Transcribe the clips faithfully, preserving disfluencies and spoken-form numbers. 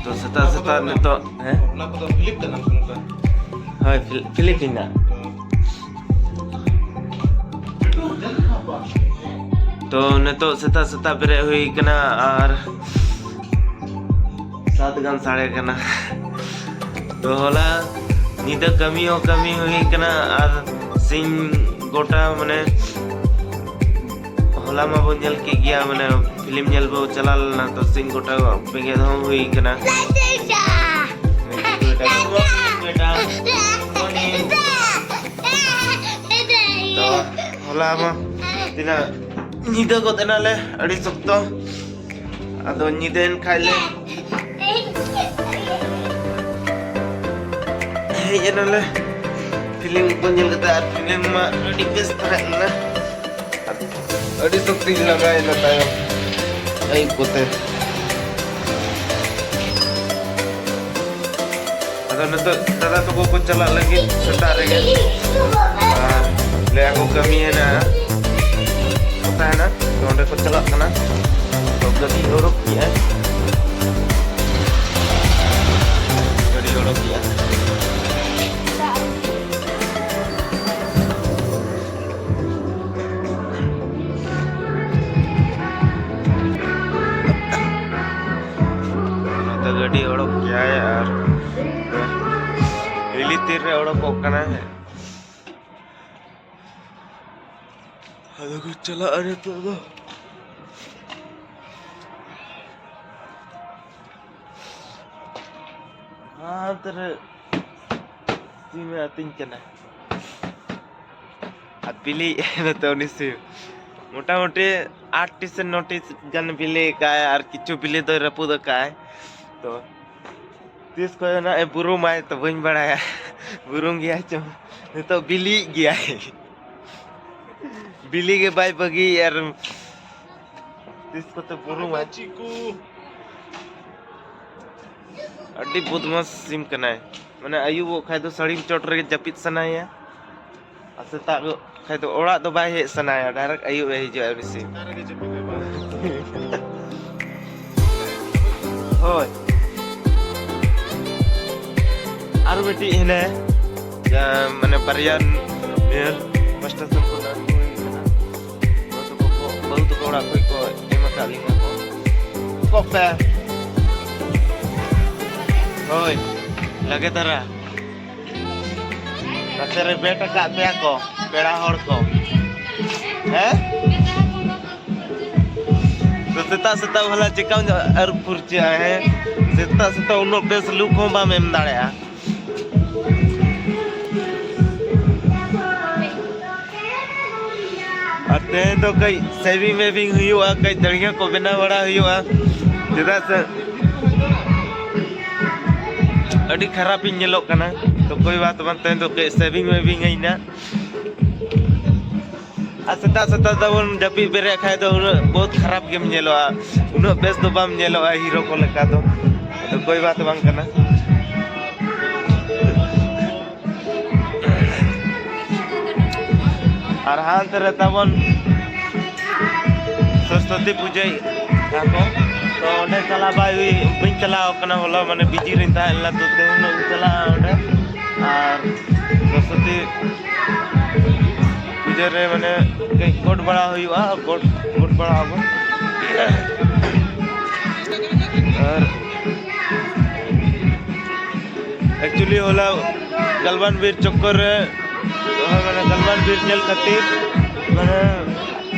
ᱛᱚ ᱥᱮᱛᱟᱜ ᱥᱮᱛᱟᱜ ᱱᱤᱛᱚᱜ, ᱦᱮᱸ? ᱚᱱᱟ ᱠᱚᱫᱚ ᱯᱷᱤᱞᱤᱯ ᱠᱟᱱᱟ ᱥᱮ ᱱᱚᱝᱠᱟ? ᱦᱳᱭ, ᱯᱷᱤᱞ-, ᱯᱷᱤᱞᱤᱯ ᱤᱧ ᱦᱟᱸᱜ᱾ ᱛᱚ ᱱᱤᱛᱚᱜ ᱥᱮᱛᱟᱜ ᱥᱮᱛᱟᱜ ᱵᱮᱨᱮᱫ ᱦᱩᱭ ᱠᱟᱱᱟ ᱟᱨ ᱥᱟᱛ ᱜᱟᱱ ᱥᱟᱲᱮ ᱠᱟᱱᱟ᱾ ᱛᱚ ᱦᱚᱞᱟ ᱧᱤᱫᱟᱹ ᱠᱟᱹᱢᱤ ᱦᱚᱸ ᱠᱟᱹᱢᱤ ᱦᱩᱭ ᱠᱟᱱᱟ ᱟᱨ ᱥᱤᱧ ᱜᱚᱴᱟ ᱢᱟᱱᱮ ᱦᱚᱞᱟ ᱢᱟᱵᱚ ᱧᱮᱞ ᱠᱮᱫ ᱜᱮᱭᱟ, ᱢᱟᱱᱮ ᱯᱷᱤᱞᱤᱢ ᱧᱮᱞ ᱵᱚ ᱪᱟᱞᱟᱣ ᱞᱮᱱᱟ, ᱛᱚ ᱥᱤᱧ ᱜᱚᱴᱟ ᱵᱮᱸᱜᱮᱫ ᱦᱚᱸ ᱦᱩᱭ ᱠᱟᱱᱟ᱾ ᱛᱚ ᱦᱚᱞᱟ ᱢᱟ ᱛᱤᱱᱟᱹᱜ ᱧᱤᱫᱟᱹ ᱜᱚᱫ ᱮᱱᱟᱞᱮ ᱟᱹᱰᱤ ᱥᱚᱠᱛᱚ, ᱟᱫᱚ ᱧᱤᱫᱟᱹᱭᱮᱱ ᱠᱷᱟᱡ ᱞᱮ ᱦᱮᱡ ᱮᱱᱟᱞᱮ, ᱯᱷᱤᱞᱤᱢ ᱠᱚ ᱧᱮᱞ ᱠᱟᱛᱮ, ᱟᱨ ᱯᱷᱤᱞᱤᱢ ᱢᱟ ᱟᱹᱰᱤ ᱵᱮᱥ ᱛᱟᱦᱮᱸ ᱞᱮᱱᱟ᱾ ᱟᱹᱰᱤ ᱥᱚᱠᱛᱤᱧ ᱞᱟᱸᱜᱟᱭᱮᱱᱟ ᱛᱟᱭᱚᱢ ᱟᱹᱭᱩᱵ ᱠᱚᱛᱮ᱾ ᱟᱫᱚ ᱱᱤᱛᱚᱜ ᱫᱟᱫᱟ ᱛᱟᱠᱚ ᱠᱚ ᱪᱟᱞᱟᱜ ᱞᱟᱹᱜᱤᱫ ᱥᱮᱛᱟᱜ ᱨᱮᱜᱮ, ᱟᱨ ᱞᱟᱹᱭᱟ ᱠᱚ ᱠᱟᱹᱢᱤ ᱦᱮᱱᱟᱜᱼᱟ, ᱠᱟᱛᱷᱟ ᱦᱮᱱᱟᱜ, ᱛᱚ ᱚᱸᱰᱮ ᱠᱚ ᱪᱟᱞᱟᱜ ᱠᱟᱱᱟ᱾ ᱛᱚ ᱜᱟᱹᱰᱤ ᱚᱰᱚᱠ ᱠᱮᱜᱼᱟᱭ, ᱜᱟᱹᱰᱤ ᱚᱰᱚᱠ ᱠᱮᱜᱼᱟ᱾ ᱱᱚᱛᱮ ᱜᱟᱹᱰᱤ ᱚᱰᱚᱠ ᱠᱮᱜᱼᱟᱭ ᱟᱨ ᱦᱤᱞᱤ ᱛᱤᱨ ᱨᱮ ᱚᱰᱚᱠᱚᱜ ᱠᱟᱱᱟᱭ᱾ ᱟᱫᱚ ᱠᱚ ᱪᱟᱞᱟᱜᱼᱟ ᱱᱤᱛᱚᱜ ᱫᱚ᱾ ᱦᱟᱱᱛᱮ ᱨᱮ ᱥᱤᱢᱮ ᱟᱹᱛᱤᱧ ᱠᱟᱱᱟ᱾ ᱟᱨ ᱵᱤᱞᱤ ᱱᱤᱛᱚᱜ ᱩᱱᱤ ᱥᱤᱢ ᱢᱚᱴᱟᱢᱩᱴᱤ ᱟᱴ ᱴᱤ ᱥᱮ ᱱᱚ ᱴᱤ ᱜᱟᱱ ᱵᱤᱞᱤ ᱠᱟᱜᱼᱟᱭ ᱟᱨ ᱠᱤᱪᱷᱩ ᱵᱤᱞᱤ ᱫᱚᱭ ᱨᱟᱹᱯᱩᱫ ᱟᱠᱟᱜᱼᱟᱭ᱾ ᱛᱚ ᱛᱤᱥ ᱠᱷᱚᱱ ᱱᱟᱜ ᱮ ᱵᱩᱨᱩᱢᱟᱭ ᱛᱚ ᱵᱟᱹᱧ ᱵᱟᱲᱟᱭᱟ᱾ ᱵᱩᱨᱩᱢ ᱜᱮᱭᱟᱭ ᱪᱚᱝ, ᱱᱤᱛᱚᱜ ᱵᱤᱞᱤᱭᱮᱫ ᱜᱮᱭᱟᱭ᱾ ᱵᱤᱞᱤ ᱜᱮ ᱵᱟᱭ ᱵᱟᱹᱜᱤᱭᱮᱫ ᱟᱨ ᱛᱤᱥ ᱠᱚᱛᱮ ᱵᱩᱨᱩᱢᱟᱭ᱾ ᱪᱤᱠᱩ᱾ ᱟᱹᱰᱤ ᱵᱚᱫᱢᱟᱥ ᱥᱤᱢ ᱠᱟᱱᱟᱭ, ᱢᱟᱱᱮ ᱟᱹᱭᱩᱵᱚᱜ ᱠᱷᱟᱡ ᱫᱚ ᱥᱟᱹᱲᱤᱢ ᱪᱚᱴ ᱨᱮᱜᱮ ᱡᱟᱹᱯᱤᱫ ᱥᱟᱱᱟᱭᱮᱭᱟ, ᱟᱨ ᱥᱮᱛᱟᱜ ᱠᱷᱟᱡ ᱫᱚ ᱚᱲᱟᱜ ᱫᱚ ᱵᱟᱭ ᱦᱮᱡ ᱥᱟᱱᱟᱭᱟ, ᱰᱟᱭᱨᱮᱠᱴ ᱟᱹᱭᱩᱵ ᱮ ᱦᱤᱡᱩᱜᱼᱟ ᱩᱱᱤ ᱥᱤᱢ᱾ ᱦᱳᱭ᱾ ᱢᱤᱫᱴᱤᱡ ᱦᱮᱱᱟᱭᱟ, ᱡᱟᱦᱟᱸ ᱢᱟᱱᱮ ᱵᱟᱨᱭᱟ ᱢᱮᱞ ᱯᱟᱥᱴᱟ ᱥᱮᱫ ᱠᱷᱚᱱ ᱟᱹᱜᱩ ᱦᱩᱭ ᱠᱟᱱᱟ᱾ ᱵᱟᱹᱦᱩ ᱛᱟᱠᱚ ᱠᱚ, ᱵᱟᱹᱦᱩ ᱛᱟᱠᱚ ᱚᱲᱟᱜ ᱠᱷᱚᱱ ᱠᱚ ᱮᱢ ᱟᱠᱟᱫ ᱞᱤᱧᱟ ᱠᱚ᱾ ᱠᱚ ᱯᱮ᱾ ᱦᱳᱭ, ᱞᱟᱜᱮ ᱫᱷᱟᱨᱟ᱾ ᱱᱚᱛᱮ ᱨᱮ ᱵᱮᱴ ᱟᱠᱟᱫ ᱯᱮᱭᱟ ᱠᱚ ᱯᱮᱲᱟ ᱦᱚᱲ ᱠᱚ᱾ ᱦᱮᱸ? ᱛᱚ ᱥᱮᱛᱟᱜ ᱥᱮᱛᱟᱜ ᱵᱷᱟᱞᱟ ᱪᱮᱠᱟᱢ ᱟᱹᱨᱩᱵ ᱯᱷᱩᱨᱪᱟᱹᱜᱼᱟ, ᱦᱮᱸ? ᱥᱮᱛᱟᱜ ᱥᱮᱛᱟᱜ ᱩᱱᱟᱹᱜ ᱵᱮᱥ ᱞᱩᱠ ᱦᱚᱸ ᱵᱟᱢ ᱮᱢ ᱫᱟᱲᱮᱭᱟᱜᱼᱟ᱾ ᱟᱨ ᱛᱮᱦᱮᱧ ᱫᱚ ᱠᱟᱹᱡ ᱥᱮᱵᱷᱤᱝ ᱢᱮᱵᱷᱤᱝ ᱦᱩᱭᱩᱜᱼᱟ, ᱠᱟᱹᱡ ᱫᱟᱹᱲᱤᱭᱟᱹ ᱠᱚ ᱵᱮᱱᱟᱣ ᱵᱟᱲᱟ ᱦᱩᱭᱩᱜᱼᱟ, ᱪᱮᱫᱟᱜ ᱥᱮ ᱟᱹᱰᱤ ᱠᱷᱟᱨᱟᱯ ᱤᱧ ᱧᱮᱞᱚᱜ ᱠᱟᱱᱟ᱾ ᱛᱚ ᱠᱳᱭ ᱵᱟᱛ ᱵᱟᱝ, ᱛᱮᱦᱮᱧ ᱫᱚ ᱠᱟᱹᱡ ᱥᱮᱵᱷᱤᱝ ᱢᱮᱵᱷᱤᱝ ᱟᱹᱧ ᱱᱟ᱾ ᱟᱨ ᱥᱮᱛᱟᱜ ᱥᱮᱛᱟᱜ ᱛᱟᱵᱚᱱ ᱡᱟᱹᱯᱤᱫ ᱵᱮᱨᱮᱫ ᱠᱷᱟᱡ ᱫᱚ ᱩᱱᱟᱹᱜ ᱵᱚᱦᱩᱛ ᱠᱷᱟᱨᱟᱯ ᱜᱮᱢ ᱧᱮᱞᱚᱜᱼᱟ, ᱩᱱᱟᱹᱜ ᱵᱮᱥ ᱫᱚ ᱵᱟᱢ ᱧᱮᱞᱚᱜᱼᱟ ᱦᱤᱨᱳ ᱠᱚ ᱞᱮᱠᱟ ᱫᱚ᱾ ᱟᱫᱚ ᱠᱳᱭ ᱵᱟᱛ ᱵᱟᱝ ᱠᱟᱱᱟ᱾ ᱟᱨ ᱦᱟᱱᱛᱮ ᱨᱮ ᱛᱟᱵᱚᱱ ᱥᱚᱨᱚᱥᱚᱛᱤ ᱯᱩᱡᱟᱹᱭ ᱟᱠᱚ᱾ ᱛᱚ ᱚᱸᱰᱮ ᱪᱟᱞᱟᱣ ᱵᱟᱭ ᱦᱩᱭ, ᱵᱟᱹᱧ ᱪᱟᱞᱟᱣ ᱠᱟᱱᱟ, ᱦᱚᱞᱟ ᱢᱟᱱᱮ ᱵᱤᱡᱤ ᱨᱤᱧ ᱛᱟᱦᱮᱸ ᱞᱮᱱᱟ᱾ ᱛᱚ ᱛᱮᱦᱮᱧ ᱤᱧ ᱪᱟᱞᱟᱜᱼᱟ ᱚᱸᱰᱮ᱾ ᱟᱨ ᱥᱚᱨᱚᱥᱚᱛᱤ ᱯᱩᱡᱟᱹ ᱨᱮ ᱢᱟᱱᱮ ᱠᱟᱹᱡ ᱜᱚᱰ ᱵᱟᱲᱟ ᱦᱩᱭᱩᱜᱼᱟ, ᱜᱚᱰ, ᱜᱚᱰ ᱵᱟᱲᱟ ᱟᱵᱚᱱ᱾ ᱟᱨ actually ᱦᱚᱞᱟ ᱜᱟᱞᱣᱟᱱ ᱵᱤᱨ ᱪᱚᱠᱠᱚᱨ ᱨᱮ, ᱦᱳᱭ, ᱢᱟᱱᱮ ᱜᱟᱞᱣᱟᱱ ᱵᱤᱨ ᱧᱮᱞ ᱠᱷᱟᱹᱛᱤᱨ ᱢᱟᱱᱮ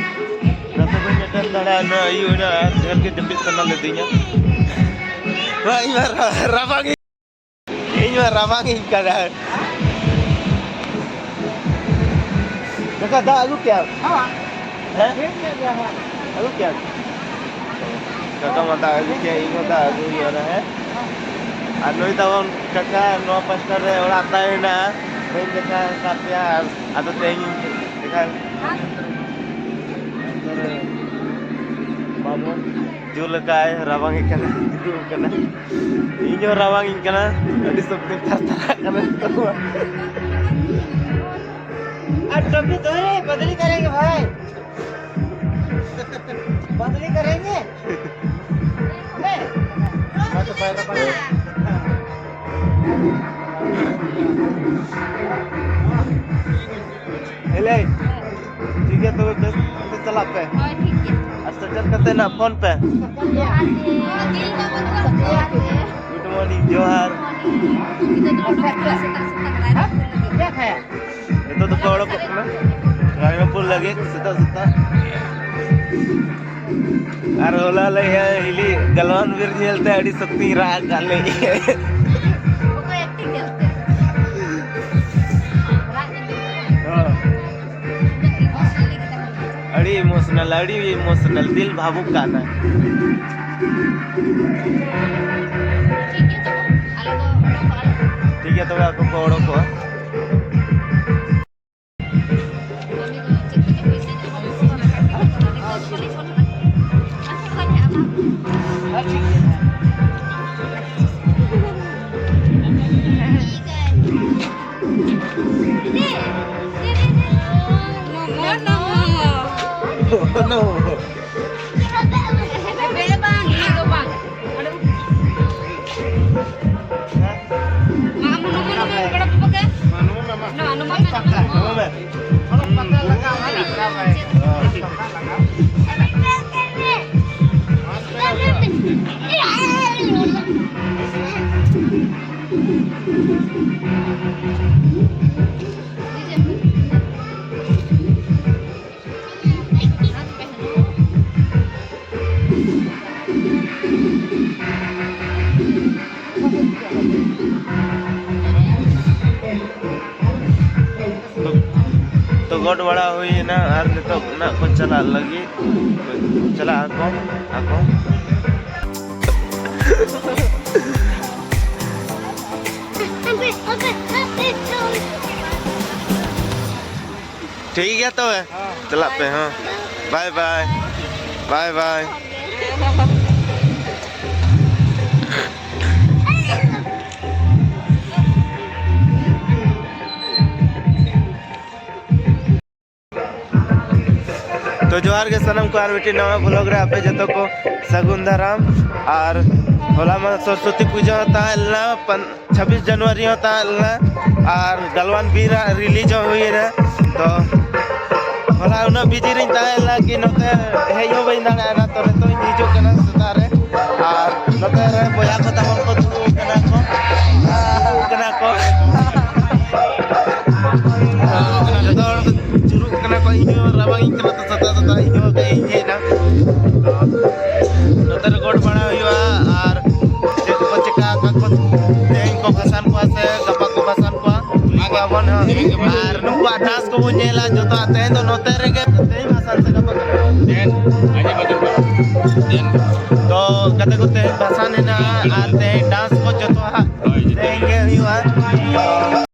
ᱨᱟᱛᱮ ᱵᱟᱹᱧ ᱮᱴᱮᱱ ᱫᱟᱲᱮᱭᱟᱜᱼᱟ, ᱩᱱᱟᱹᱜ ᱟᱹᱭᱩᱵ ᱮᱱᱟ ᱟᱨ ᱰᱷᱮᱨ ᱜᱮ ᱡᱟᱹᱯᱤᱫ ᱥᱟᱱᱟ ᱞᱤᱫᱤᱧᱟ᱾ ᱦᱳᱭ, ᱤᱧ ᱢᱟ ᱨᱟ-, ᱨᱟᱵᱟᱝ ᱤᱧ, ᱤᱧ ᱢᱟ ᱨᱟᱵᱟᱝ ᱤᱧ ᱠᱟᱱᱟ᱾ ᱠᱟᱠᱟ, ᱫᱟᱜ ᱟᱹᱜᱩ ᱠᱮᱭᱟ? ᱦᱮᱸ? ᱟᱹᱜᱩ ᱠᱮᱭᱟ? ᱠᱟᱠᱟ ᱢᱟ ᱫᱟᱜ ᱟᱹᱜᱩ ᱠᱮᱭᱟ, ᱤᱧ ᱦᱚᱸ ᱫᱟᱜ ᱟᱹᱜᱩ ᱦᱩᱭᱩᱜᱼᱟ ᱱᱟ, ᱦᱮᱸ? ᱟᱨ ᱱᱩᱭ ᱛᱟᱵᱚᱱ ᱠᱟᱠᱟ ᱱᱚᱣᱟ ᱯᱟᱥᱴᱟ ᱨᱮ ᱚᱲᱟᱜ ᱛᱟᱭ ᱦᱮᱱᱟᱜᱼᱟ, ᱵᱟᱹᱧ ᱫᱮᱠᱷᱟ ᱟᱠᱟᱫ ᱯᱮᱭᱟ, ᱟᱨ ᱟᱫᱚ ᱛᱮᱦᱮᱧ ᱤᱧ ᱫᱮᱠᱷᱟ᱾ ᱵᱟᱹᱵᱩ ᱡᱩᱞ ᱟᱠᱟᱫᱼᱟᱭ, ᱨᱟᱵᱟᱝ ᱮ ᱠᱟᱱᱟ, ᱫᱩᱲᱩᱵ ᱠᱟᱱᱟ᱾ ᱤᱧ ᱦᱚᱸ ᱨᱟᱵᱟᱝ ᱤᱧ ᱠᱟᱱᱟ, ᱟᱹᱰᱤ ᱥᱚᱠᱛᱤᱧ ᱛᱷᱟᱨ ᱛᱷᱟᱨᱟᱜ ᱠᱟᱱᱟ ᱱᱤᱛᱚᱜ ᱢᱟ᱾ अब टोपी तो है, बदली करेंगे भाई। बदली करेंगे। नहीं। ᱮᱞᱮ, ᱴᱷᱤᱠ ᱜᱮᱭᱟ, ᱛᱚᱵᱮ ᱵᱮᱥ ᱛᱮ ᱪᱟᱞᱟᱜ ᱯᱮ᱾ ᱦᱳᱭ, ᱴᱷᱤᱠ ᱜᱮᱭᱟ᱾ ᱟᱨ ᱥᱮᱴᱮᱨ ᱠᱟᱛᱮ ᱱᱟᱜ ᱯᱷᱳᱱ ᱯᱮ᱾ ᱡᱚᱦᱟᱨ ᱜᱮ᱾ ᱡᱚᱦᱟᱨ ᱜᱮ᱾ Good morning, ᱡᱚᱦᱟᱨ᱾ ᱱᱤᱛᱚᱜ ᱫᱚ ᱚᱰᱚᱠ ᱠᱟᱱᱟ ᱥᱮᱛᱟᱜ ᱥᱮᱛᱟᱜ ᱨᱟᱭᱨᱚᱝᱯᱩᱨ ᱞᱟᱹᱜᱤᱫ᱾ ᱱᱤᱛᱚᱜ ᱫᱚᱠᱚ ᱚᱰᱚᱠᱚᱜ ᱠᱟᱱᱟ ᱨᱟᱭᱨᱚᱝᱯᱩᱨ ᱞᱟᱹᱜᱤᱫ ᱥᱮᱛᱟᱜ ᱥᱮᱛᱟᱜ᱾ ᱟᱨ ᱦᱚᱞᱟ ᱞᱮ ᱦᱤᱞᱤ ᱜᱟᱞᱣᱟᱱ ᱵᱤᱨ ᱧᱮᱞᱛᱮ ᱟᱹᱰᱤ ᱥᱚᱠᱛᱤᱧ ᱨᱟᱜ ᱟᱠᱟᱫ ᱞᱮ᱾ ᱚᱠᱚᱭ acting ᱧᱮᱞᱛᱮ? ᱨᱟᱜ ᱧᱮᱞᱛᱮ? ᱦᱮᱸ᱾ ᱟᱹᱰᱤ emotional, ᱟᱹᱰᱤ emotional, ᱫᱤᱞ ᱵᱷᱟᱵᱩᱠ ᱠᱟᱱᱟ᱾ ᱴᱷᱤᱠ ᱜᱮᱭᱟ ᱛᱚᱵᱮ, ᱟᱞᱮ ᱫᱚ ᱚᱰᱚᱠᱚᱜᱼᱟ ᱞᱮ᱾ ᱴᱷᱤᱠ ᱜᱮᱭᱟ ᱛᱚᱵᱮ, ᱟᱠᱚ ᱠᱚ ᱚᱰᱚᱠᱚᱜᱼᱟ᱾ No. ᱛᱚ, ᱛᱚ ᱜᱚᱰ ᱵᱟᱲᱟ ᱦᱩᱭᱮᱱᱟ ᱟᱨ ᱱᱤᱛᱚᱜ ᱱᱟᱜ ᱠᱚ ᱪᱟᱞᱟᱜ ᱞᱟᱹᱜᱤᱫ, ᱪᱟᱞᱟᱜ ᱟᱠᱚ, ᱟᱠᱚ᱾ ᱴᱷᱤᱠ ᱜᱮᱭᱟ ᱛᱚᱵᱮ, ᱪᱟᱞᱟᱜ ᱯᱮ, ᱦᱮᱸ᱾ Bye bye, bye bye᱾ ᱛᱚ ᱡᱚᱦᱟᱨ ᱜᱮ ᱥᱟᱱᱟᱢ ᱠᱚ, ᱟᱨ ᱢᱤᱫᱴᱤᱡ ᱱᱟᱣᱟ ᱵᱷᱞᱚᱜ ᱨᱮ ᱟᱯᱮ ᱡᱚᱛᱚ ᱠᱚ ᱥᱟᱹᱜᱩᱱ ᱫᱟᱨᱟᱢ᱾ ᱟᱨ ᱦᱚᱞᱟ ᱢᱟ ᱥᱚᱨᱚᱥᱚᱛᱤ ᱯᱩᱡᱟᱹ ᱦᱚᱸ ᱛᱟᱦᱮᱸ ᱞᱮᱱᱟ, ᱯᱟᱱ- ᱪᱷᱟᱵᱵᱤᱥ ᱡᱟᱱᱩᱣᱟᱨᱤ ᱦᱚᱸ ᱛᱟᱦᱮᱸ ᱞᱮᱱᱟ, ᱟᱨ ᱜᱟᱞᱣᱟᱱ ᱵᱤᱨ ᱟᱜ ᱨᱤᱞᱤᱡᱽ ᱦᱚᱸ ᱦᱩᱭᱮᱱᱟ᱾ ᱛᱚ ᱦᱚᱞᱟ ᱩᱱᱟᱹᱜ ᱵᱤᱡᱤ ᱨᱤᱧ ᱛᱟᱦᱮᱸ ᱞᱮᱱᱟ ᱠᱤ ᱱᱚᱛᱮ ᱦᱮᱡ ᱦᱚᱸ ᱵᱟᱹᱧ ᱫᱟᱲᱮᱭᱟᱫᱟ᱾ ᱛᱚ ᱱᱤᱛᱚᱜ ᱤᱧ ᱦᱤᱡᱩᱜ ᱠᱟᱱᱟ ᱥᱮᱛᱟᱜ ᱨᱮ, ᱟᱨ ᱱᱚᱛᱮ ᱨᱮ ᱵᱚᱭᱦᱟ ᱠᱚ ᱛᱟᱵᱚᱱ ᱠᱚ ᱫᱩᱲᱩᱵ ᱠᱟᱱᱟ ᱠᱚ, ᱫᱩᱲᱩᱵ ᱠᱟᱱᱟ ᱠᱚ, ᱡᱚᱛᱚ ᱦᱚᱲ ᱡᱩᱨᱩᱜ ᱠᱟᱱᱟ ᱠᱚ᱾ ᱤᱧ ᱦᱚᱸ ᱨᱟᱵᱟᱝ ᱤᱧ ᱠᱟᱱᱟ, ᱛᱚ ᱥᱮᱛᱟᱜ ᱥᱮᱛᱟᱜ ᱤᱧ ᱦᱚᱸ ᱠᱟᱹᱡ ᱤᱧ ᱦᱮᱡ ᱮᱱᱟ᱾ ᱛᱚ ᱱᱚᱛᱮ ᱨᱮ ᱜᱚᱰ ᱵᱟᱲᱟ ᱦᱩᱭᱩᱜᱼᱟ, ᱟᱨ ᱪᱮᱫ ᱠᱚ ᱪᱮᱠᱟ ᱟᱠᱟᱫ ᱠᱚ, ᱛᱮᱦᱮᱧ ᱠᱚ ᱵᱷᱟᱥᱟᱱ ᱠᱚᱣᱟ ᱥᱮ ᱜᱟᱯᱟ ᱠᱚ ᱵᱷᱟᱥᱟᱱ ᱠᱚᱣᱟ, ᱠᱩᱞᱤ ᱠᱚᱣᱟ ᱵᱚᱱ ᱦᱚᱸ᱾ ᱟᱨ ᱱᱩᱠᱩᱣᱟᱜ ᱰᱟᱱᱥ ᱠᱚᱵᱚᱱ ᱧᱮᱞᱟ ᱡᱚᱛᱚ᱾ ᱛᱮᱦᱮᱧ ᱫᱚ ᱱᱚᱛᱮ ᱨᱮᱜᱮ, ᱛᱮᱦᱮᱧ ᱵᱷᱟᱥᱟᱱ ᱥᱮ ᱜᱟᱯᱟ ᱠᱟᱱᱟ? ᱛᱮᱦᱮᱧ, ᱟᱸᱡᱚᱢ, ᱟᱸᱡᱚᱢ ᱠᱟᱜ ᱛᱮᱦᱮᱧ᱾ ᱛᱚ ᱜᱟᱛᱮ ᱠᱚ, ᱛᱮᱦᱮᱧ ᱵᱷᱟᱥᱟᱱ ᱦᱮᱱᱟᱜᱼᱟ ᱟᱨ ᱛᱮᱦᱮᱧ ᱰᱟᱱᱥ ᱠᱚ ᱡᱚᱛᱚ ᱦᱟᱸᱜ ᱦᱳᱭ, ᱡᱚᱛᱚ᱾ ᱛᱮᱦᱮᱧ ᱜᱮ ᱦᱩᱭᱩᱜᱼᱟ᱾